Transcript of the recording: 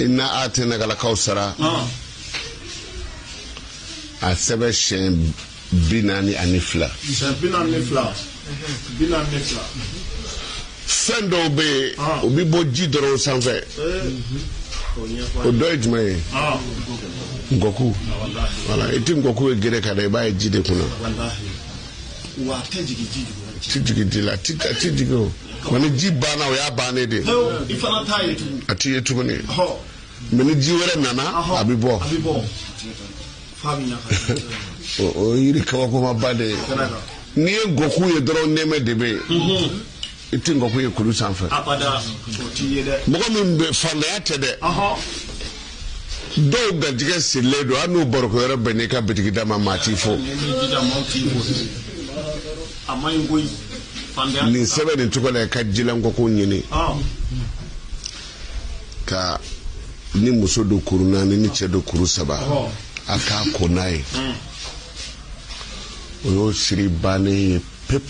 Inna atainakal kawsara, a sɛbɛn siɲɛ 42. Siɲɛ 42, 42. Fɛn dɔw bɛ yen, o bɛ bɔ ji dɔrɔn sanfɛ. O dɔ ye jumɛn ye? Ngɔku. Wala i ti ngɔku ye gere kan dɛ, i b'a ye ji de kunna. Wa a tɛ jigin ji jukɔrɔ. Ti jigin ji la, a ti jigin o. Wa ni ji banna, o y'a bannen de ye. I fana t'a ye tugun. A ti ye tuguni. Mais ni ji wɛrɛ nana, a bɛ bɔ. A bɛ bɔ f'a bɛ ɲaga. O ye yiri kabakomaba de ye. N'i ye ngɔku ye dɔrɔn, nɛɛmɛ de bɛ yen. I ti ngɔku ye kulu sanfɛ. Abada, o t'i ye dɛ. Mɔgɔ min bɛ fantanya tɛ dɛ. Dɔw garijɛgɛ sirilen don, hali n'u barokɛyɔrɔ bɛn n'i ka bitigi da ma, maa t'i fo. A man ɲi koyi. Nin sɛbɛn nin cogo la, i ka jilankɔku ɲini ka ni muso don kuru naani, ni cɛ don kuru saba, a k'a ko n'a ye, o y'o siri bannen ye pewu.